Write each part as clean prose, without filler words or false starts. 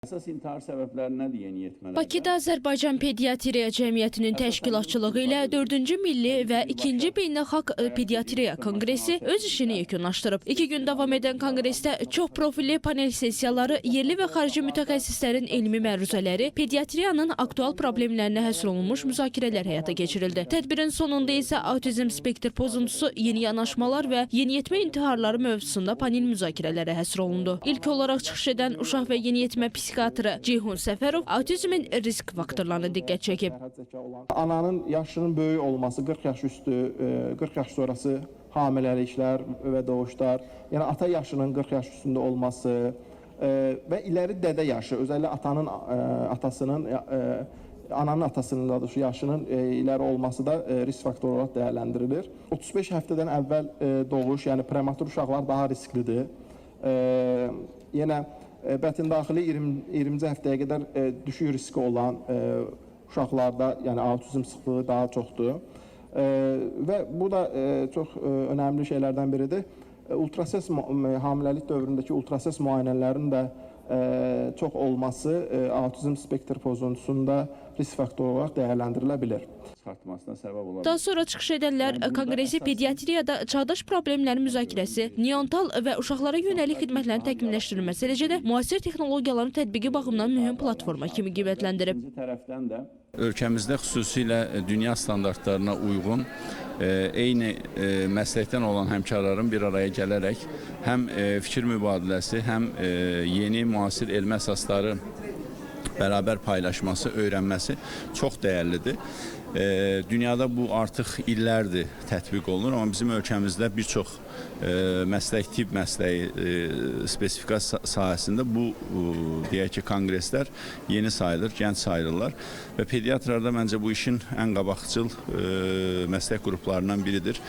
Əsas intihar səbəbləri nədir yeniyetmələrdə? Bakıda Azərbaycan Pediatriya Cəmiyyətinin təşkilatçılığı ilə 4-cü Milli və 2-ci Beynəlxalq Pediatriya Konqresi öz işini yekunlaşdırıb. 2 gün davam edən konqresdə çox profilli panel sessiyaları, yerli və xarici mütəxəssislərin elmi məruzələri, pediatriyanın aktual problemlərinə həsr olunmuş müzakirələr həyata keçirildi. Tədbirin sonunda isə autizm spektr pozuntusu, yeni yanaşmalar və yeniyetmə intiharları mövzusunda panel müzakirələri həsr olundu. İlk olaraq çıxış edən uşaq və yeniyetmə psixiatrı Ceyhun Səfərov autizmin risk faktorlarına diqqət çəkib. Ananın yaşının böyük olması, 40 yaş üstü, 40 yaş sonrası hamiləliklər və doğuşlar, yəni ata yaşının 40 yaş üstündə olması və iləri dədə yaşı, özəlliklə atanın atasının ananın atasının daha doğrusu yaşının iləri olması da risk faktoru olaraq dəyərləndirilir. 35 həftədən əvvəl doğuş, yəni prematur uşaqlar daha risklidir. Yenə bətin daxili 20-ci həftəyə qədər düşük riski olan uşaqlarda, yəni autizm sıxlığı daha çoxdur. Və bu da çox önəmli şeylərdən biridir. Ultrasəs hamiləlik dövründəki ultrasəs müayinələrinin də çox olması autizm spektr pozuntusunda risk faktoru olaraq dəyərləndirilə bilər. Çıxartmasına səbəb ola bilər. Daha sonra çıxış edənlər konqresi pediatriyada çağdaş problemlərin müzakirəsi, neonatal və uşaqlara yönəlik xidmətlərin təkmilləşdirilməsi, eləcə də müasir texnologiyaların tətbiqi baxımından mühüm platforma kimi qiymətləndirib. İkinci tərəfdən də Ölkəmizdə xüsusilə dünya standartlarına uyğun eyni məsləkdən olan həmkarların bir araya gələrək həm fikir mübadiləsi, həm yeni müasir elmi əsasları bərabər paylaşması, öyrənməsi çox dəyərlidir. Dünyada bu artıq illərdir tətbiq olunur, amma bizim ölkəmizdə bir çox məslək, tibb məsləyi spesifikasiya sahəsində bu deyək ki, konqreslər yeni sayılır, gənc sayılırlar və pediatrlar da məncə bu işin ən qabaqcıl məslək qruplarından biridir.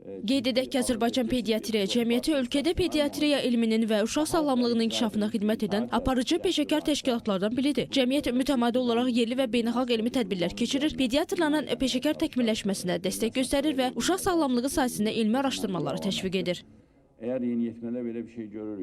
Qeyd edək ki, Azərbaycan Pediatriya Cəmiyyəti ölkədə pediatriya elminin və uşaq sağlamlığının inkişafına xidmət edən aparıcı peşəkar təşkilatlardan biridir. Cəmiyyət mütəmadi olaraq yerli və beynəlxalq elmi tədbirlər keçirir, pediatrların peşəkar təkmilləşməsinə dəstək göstərir və uşaq sağlamlığı sahəsində elmi araşdırmaları təşviq edir. Əgər yeniyetmədə belə bir şey görürük